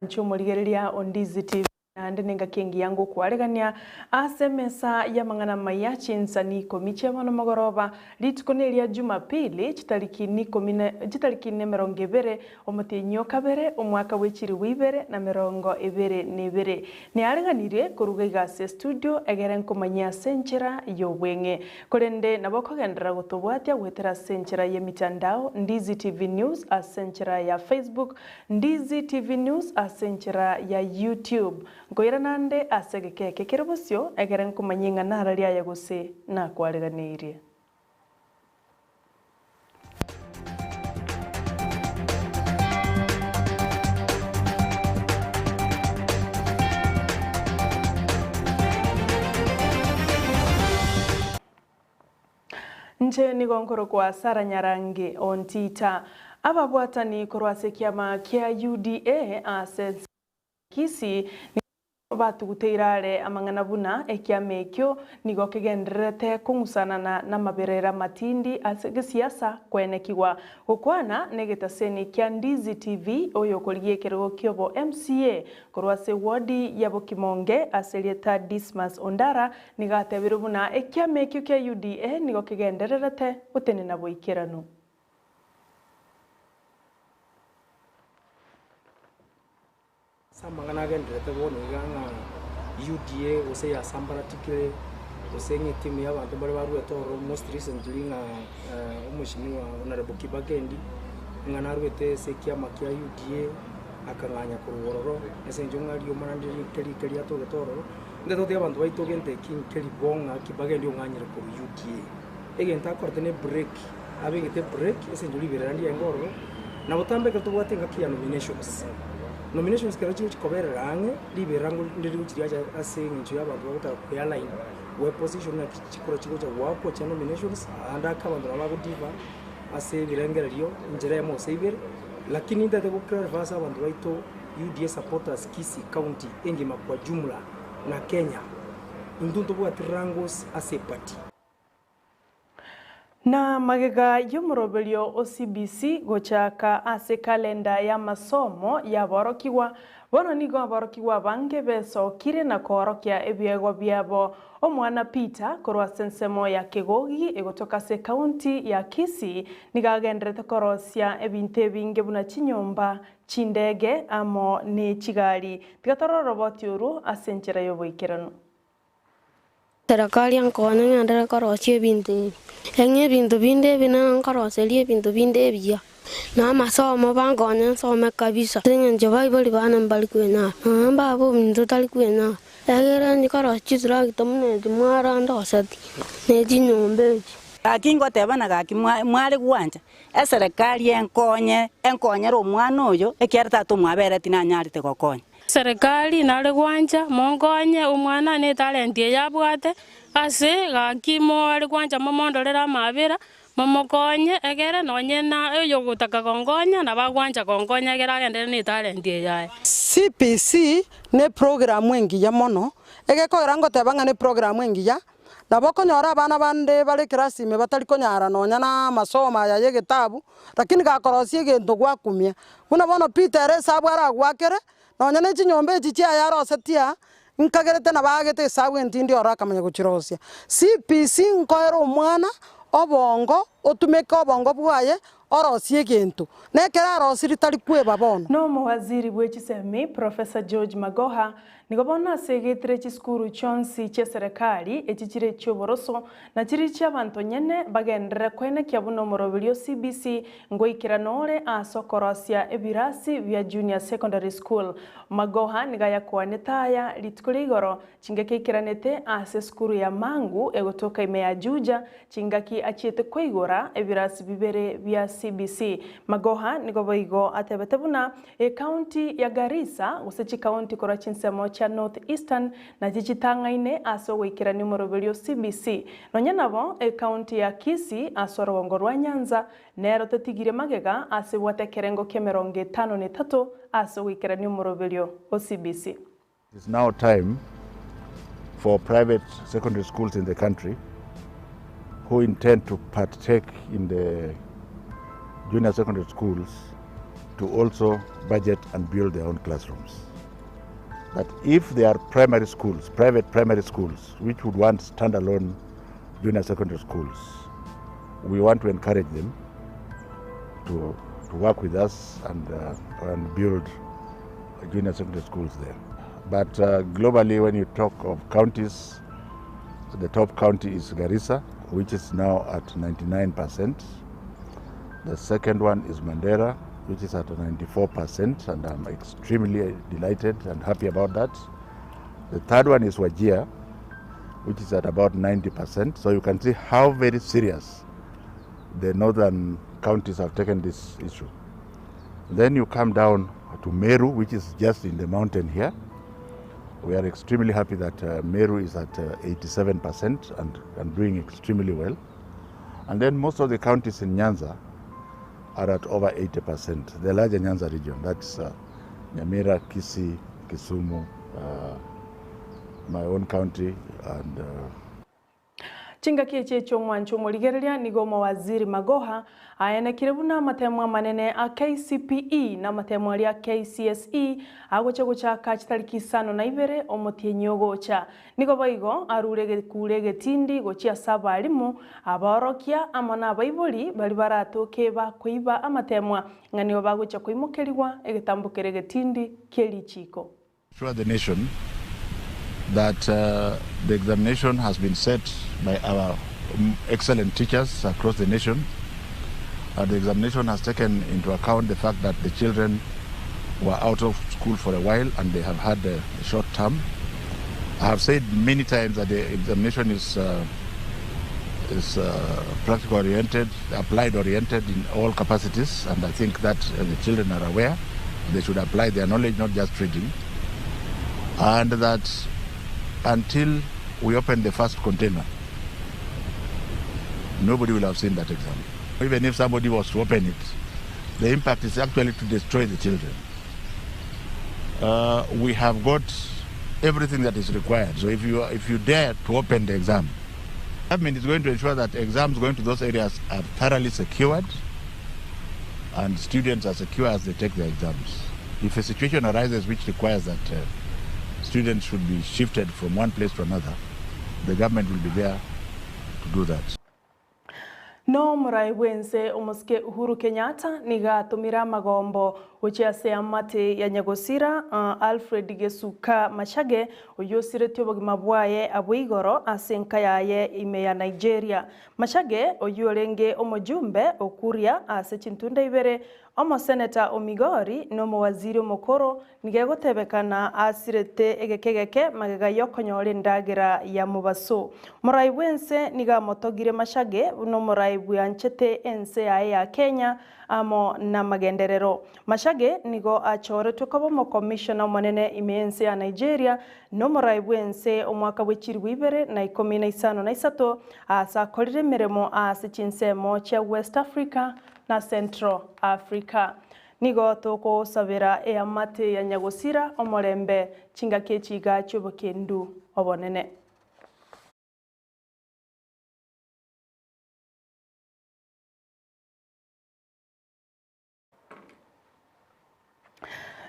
Inche omorigereria o Ndizi TV naende nengaki engiya ngokwaregania ase emesa y'amang'ana amaya chinsani ikomi chia bono mogoroba, rituko neria Jumapili chitariki nikomi na chitariki nemerongo ebere omotienyi o kabere omwaka bwe chilifu ibere na merongo ebere na ebere. Neareganirie koruga iga ase estudio egere nkomanyie ase enchera y'obweng'e. Korende nabo okogenderera gotobwatia goetera ase enchera y'emitandao Ndizi TV News ase enchera ya Facebook, Ndizi TV News ase enchera ya YouTube. Nkoira nande ase egeka eke kere bosio, egere nkomanyie ng'a nararie aye gose nakwareganeirie. Inche nigo nkorokwa Sara Nyarange Ontita. Ababwatani korwa ase ekiama kia UDA ase ense ya Kisii nigo batuguteire are amang'ana buna ekiama ekio nigo kegendererete kong'usanana namaberera amatindi ase gesiasa koenekigwa. Gokwana negetaseni kia Ndizi TV oyokorigia ekerogo kiobo MCA korwa ase wodi ya Bokimonge ase erieta Dismas Ondara Nigo atebire buna ekiama ekio kia UDA nigo kegendererete gotenena boikeranu. Ase amang'ana agendererete bono iga ng'a UDA gose yasambaratikire gose ng'a etimu ya abanto mbare baruete ororo most recently ng'a omweshimiwa Honourable Kibagendi ng'a naruete ase ekiama kia UDA akang'anya korwa ororo ase eng'encho ng'a riomana ndire rike riatogete ororo. Intwe totebe abanto baito gento eki nkeri bo ng'aki bagende ong'anyere korwa UDA. Egento akorete ne break, abegete break ase eng'encho riberera ndiaenge ororo, na botambe ekero tobwate engaki ya nominations. Nominations ekero chigochi koberera ang'e, riberera ngo ndiri gochi riacha ase eng'encho ya abanto bagotaka koe-align, goe position naki chikura chigocha goakwa chia nominations, naende ake abanto nabo bago differ ase ebirengererio enchera eyemo gose ibere, lakini ntagete go clarify ase abanto baito. UDA supporters Kisii county engima kwa jumla na Kenya intwe ntobwati wrangles ase eparty. Na magega y'omoroberio o CBC gochaka ase kalenda y'amasomo y'aborokigwa, bono nigo aborokigwa abange besokire na koorokia ebiegwa biabo. Omwana Peter korwa ase ensemo ya Kegogi egotoka ase ekaunti ya Kisii nigo agenderete korosia ebinto ebinge buna chinyomba, Chindege amo ne chigari. Tiga torore oroboti orwo ase enchera y'oboikeranu. Serikali nkonye ng'enderere korosia ebinto ebi, eng'e ebinto binde ebi nere nkoroseria ebinto binde ebiya, na amasomo bankonye nsome kabisa, ase eng'encho baibori bane mbari kwenyara, nonya mbaba ominto tari kwenyara, egere inche korosia chitrakta buna echi mwarandoseti, ne chinyomba echi. Gaki ngotebana gaki mware gwancha Eserekari enkonye, enkonyere omwana oyo, ekiagera tata omwabereti nanyarete gokonya. Eserekari nare gwancha, monkonye omwana ne etalenti eye abwate, ase gaki more gwancha momondorere amabera, momokonye, egere nonye na oyogotaka gonkonya nabo agwancha gonkonya egere agenderere ne etalenti eye yaye. CPC ne program engiya mono, egekogera ngoteba ng'a ne program engiya, Nabo okonyora abana bande bare ekerasi ime batari konyara nonya na amasomo aya y'egetabu, lakini gakorosia egento gwakumia. Buna bono Peter ere esabu aragwakere, nonya ne chinyomba echi chiaye arosetie aa, nkagerete nabo aagete esabu entindi ororo akamanya gochirosia. CPC nkoera omwana obongo, otumeke obongo bwaye orosie egento, na ekero arosirie tari kweba bono. Na omowaziri bwe chisemi Professor George Magoha Nigo bono ase egetire chisukuru chionsi chi'eserekari, echi chire echi'oboroso, na chiria chi'abanto nyene, bagenderere koenekia buna omoroberio o CBC ngoikerana ore ase okorosia ebirasi bia Junior Secondary School. Magoha nigo ayakwanete aya rituko ria igoro chingaki aikeranete ase esukuru ya Mangu egotoka ime ya Juja Chingaki achiete koigora ebirasi bibere bia CBC. Magoha nigo boigo atebete buna Ecounty ya Garissa gose chikaunti korwa chinsemo chia North Eastern nachio chitang'aine ase ogoikerania omoroberio o CBC. Nonya nabo, Ecounty ya Kisii ase orogongo rwa Nyanza nero tetigire magega ase ebwate ekerengo ki'emerongo etano na etato ase ogoikerania omoroberio o CBC. It is now time for private secondary schools in the country who intend to partake in the junior secondary schools to also budget and build their own classrooms. That if there are primary schools, private primary schools, which would want standalone junior secondary schools, we want to encourage them to, to work with us and, and build junior secondary schools there. But globally, when you talk of counties, the top county is Garissa, which is now at 99%. The second one is Mandera, which is at 94%, and I'm extremely delighted and happy about that. The third one is Wajir, which is at about 90%. So you can see how very serious the northern counties have taken this issue. Then you come down to Meru, which is just in the mountain here. We are extremely happy that Meru is at 87% and, and doing extremely well. And then most of the counties in Nyanza are at over 80%. The larger Nyanza region, that's Nyamira, Kisii, Kisumu, my own county, and Chingaki echi echi'omwancho omorigereria nigo omowaziri Magoha aenekire buna amatemo amanene a KCPE na amatemo aria KCSE agocha gochaka chitariki isano na ibere omotienyi ogocha. Nigo boigo arure egekure egetindi gochia ase abarimu abaorokia amo na abaibori bari baratoke bakoiba amatemwa ng'a nigo bagocha koimokerigwa egetambo kere egetindi kia erichiko. Assure the nation that the examination has been set by our excellent teachers across the nation. The examination has taken into account the fact that the children were out of school for a while and they have had a short term. I have said many times that the examination is practical oriented, applied oriented in all capacities, and I think that the children are aware. They should apply their knowledge, not just reading. And that until we open the first container, nobody will have seen that exam. Even if somebody was to open it, the impact is actually to destroy the children. We have got everything that is required. So if you, if you dare to open the exam, government is going to ensure that exams going to those areas are thoroughly secured and students are secure as they take their exams. If a situation arises which requires that students should be shifted from one place to another, the government will be there to do that. No morai bwense omosike Uhuru Kenyatta niga atumire amagombo gochia ase amate ya Nyagosira Alfred Gesuka Machage oyio osiretie obogima bwaye abwo igoro ase enka yaye ime ya Nigeria. Machage oyio orenge omojumbe okuria ase chintunda ibere omoseneta o Migori na omowaziri omokoro niga egotebekana asirete egekegeke magega ya okonyora endagera ya mobaso. Morai bwense niga amotogire Machage buna omorai bwanchete ense yaye ya Kenya amo na magenderero. Machage nigo achoretwe koba omokomishona omonene ime ense ya Nigeria na omorai bwense omwaka bwa chiribu ibere na ikomi na isano na isato ase akorire emeremo ase chinsemo chia West Africa na Central Africa. Nigo tokosabera eamate ya Nyagosira omorembe chingaki echiga chiobokendu obonene.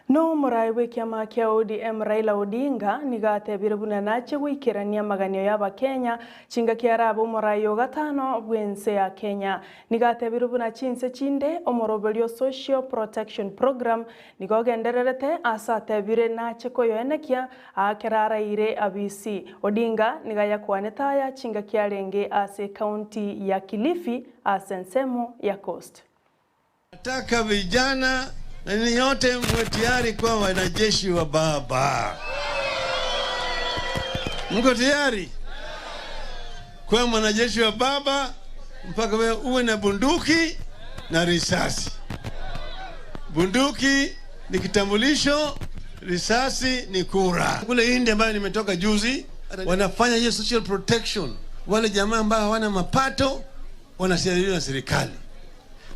No morai bwa ekiama kia ODM Raila Odinga niga atebire buna nache goikerania amaganio ya abakenya chingaki arabe omorai o gatano bwense ya Kenya. Niga atebire buna chinse chinde omoroberio Social Protection Program nigo ogendererete ase atebire nache koyoenekia akera araire abisi. Odinga niga yakwanete aya chingaki arenge ase county ya Kilifi ase ensemo ya Coast. Nataka vijana na ninyi yote mwe tayari kuwa wanajeshi wa baba. Mko tayari kuwa mwanajeshi wa baba? Mpaka wewe uwe na bunduki na risasi. Bunduki ni kitambulisho, risasi ni kura. Kule India ambayo nimetoka juzi, wanafanya hiyo social protection. Wale jamaa ambao hawana mapato wanasaidiwa na serikali.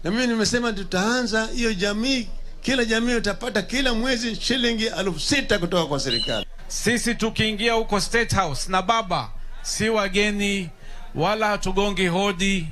Na mimi nimesema tutaanza hiyo jamii, kila jamii utapata kila mwezi shilingi 6,000 kutoka kwa serikali. Sisi tukiingia huko State House na baba si wageni wala hatugongi hodi.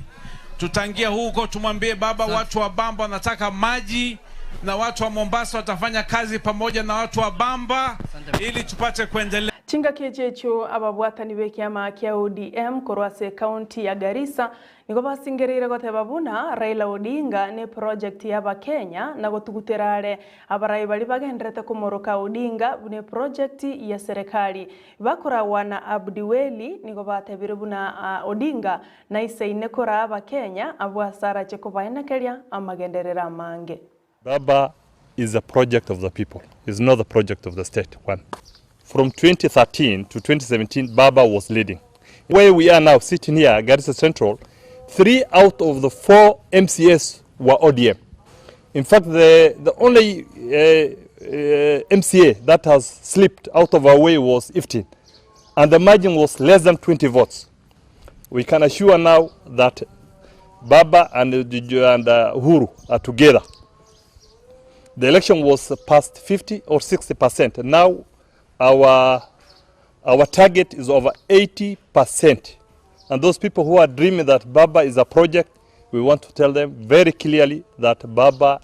Tutaingia huko tumwambie baba, watu wa Bamba wanataka maji na watu wa Mombasa watafanya kazi pamoja na watu wa Bamba ili tupate kuendelea. Chingaki echi echio ababwatani b'ekiama kia ODM korwa ase ekaunti ya Garissa nigo basingereire goteba buna Raila Odinga ne project y'Abakenya na gotugutera are abarai baria bagenderete komoroka Odinga buna eproject ya serikali. Bakoragwa na Abdiweli nigo batebire buna Odinga naisaine koraa Abakenya abwo ase arache kobaenekeria amagenderero amange. Baba is a project of the people, is not the project of the state, one. From 2013 to 2017, Baba was leading. Where we are now, sitting here, Garissa Central, 3 out of the 4 MCAs were ODM. In fact, the only MCA that has slipped out of our way was Iftin, and the margin was less than 20 votes. We can assure now that Baba and Uhuru are together. The election was past 50 or 60%. Now our target is over 80%. And those people who are dreaming that Baba is a project, we want to tell them very clearly that Baba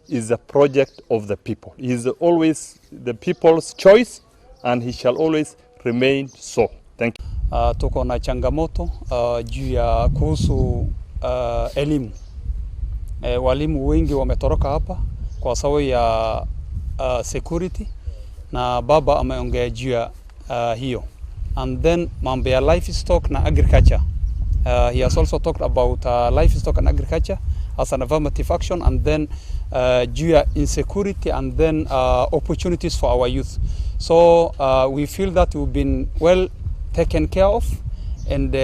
is a project of the people. He is always the people's choice and he shall always remain so. Thank you. Tuko na changamoto juu ya kuhusu elimu. Walimu wengi wametoroka hapa kwa sababu ya security, na baba ameongea juu ya hiyo. And then mambo ya livestock na agriculture. He has also talked about livestock and agriculture as an affirmative action, and then juu ya insecurity and then opportunities for our youth. So we feel that we've been well taken care of, and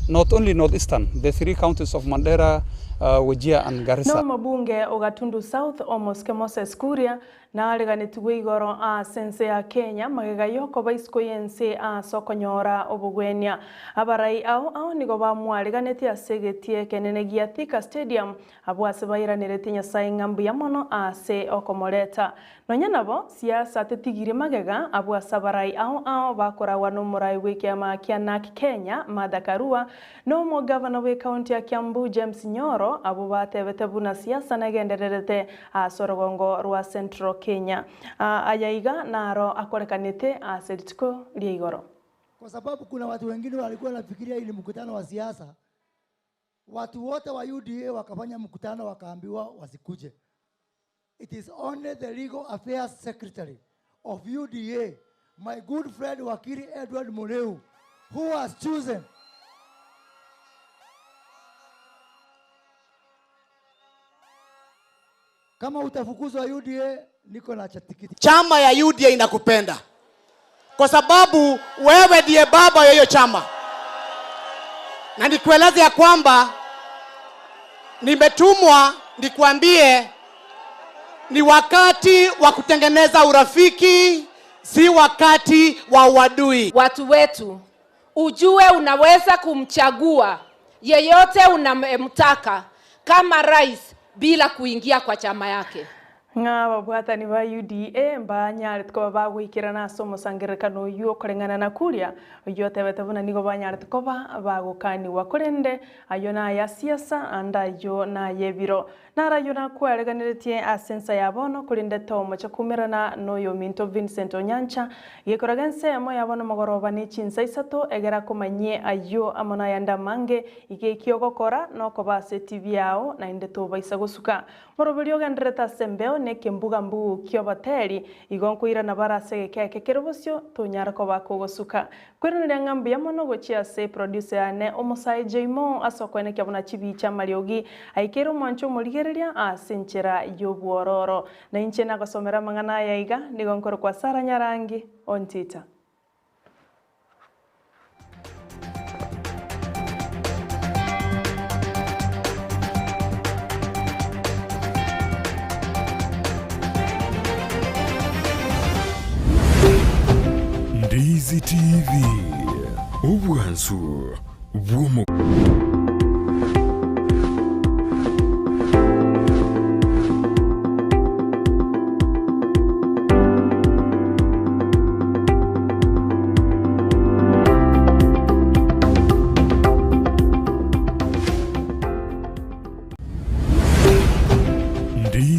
not only Northeastern, the 3 counties of Mandera, Wajir and Garissa. No mabunge o Gatundu South Omoske Moses Kuria na ariganĩtigwe igoro ase ense ya Kenya magega yokoba isiko y'ense ase okonyora obogwenia. Abarai ao ao nigo bamwariganetie ase egetie ekenene gia Thika Stadium abwo ase bairaneretie Nyasaye ng'a mbuya mono ase okomoreta. Nonya nabo siasa tetigire magega abwo ase abarai ao ao bakoragwa n'omorai bw'ekiama kia NARC Kenya Martha Karua n'omogavana bw'ekaunti ya Kiambu James Nyoro abo batebete buna siasa negendererete ase orogongo rwa Central Kenya. Aya iga naro akorekanete ase rituko ria igoro. Kwa sababu kuna watu wengine walikuwa wanafikiria ili mkutano wa siasa, watu wote wa UDA wakafanya mkutano wakaambiwa wasikuje. It is only the Legal Affairs Secretary of UDA, my good friend Wakili Edward Mureu, who has chosen Kama utafukuzwa UDA, niko na tikiti. Chama ya UDA inakupenda kwa sababu wewe ndiye baba ya hiyo chama, na nikueleze ya kwamba nimetumwa nikuambie ni wakati wa kutengeneza urafiki, si wakati wa uadui. Watu wetu, ujue unaweza kumchagua yeyote unamtaka kama rais bila kuingia kwa chama yake. Ng'a babwatani ba UDA mbanyarete koba bagwikirana ase omosangererekano oywo okoreng'ana na kuria oywo otebete buna nigo banyarete koba bagokaniwa korende ayo naya siasa ande ayo naya ebiro. Narayo nakwareganeretie ase ensa ya bono korende tomocha kumerana noyo minto Vincent Onyancha gekoraga ensemo ya bono mogoroba ne chinsa isato egera komanyie ayo amo nayande amange ige ekio ogokora nokoba ase TV yao naende tobaisa gosuka. Moroberi ogenderete ase embeo ne ekembuga mbugu kia obateri igo nkoirana bara ase egekeke kere bosio tonyara koba kogosuka. Kweraneria ng'a mbuya mono gochia ase producer yane omosae J Mo ase okoenekia buna chibicha amariogi aikere omwancho omorigereria ase enchera y'obwororo. Na inche nagosomera amang'ana aya iga nigo nkorokwa Sarah Nyarangi Ontita. Ndizi TV, obwansu bw'omo.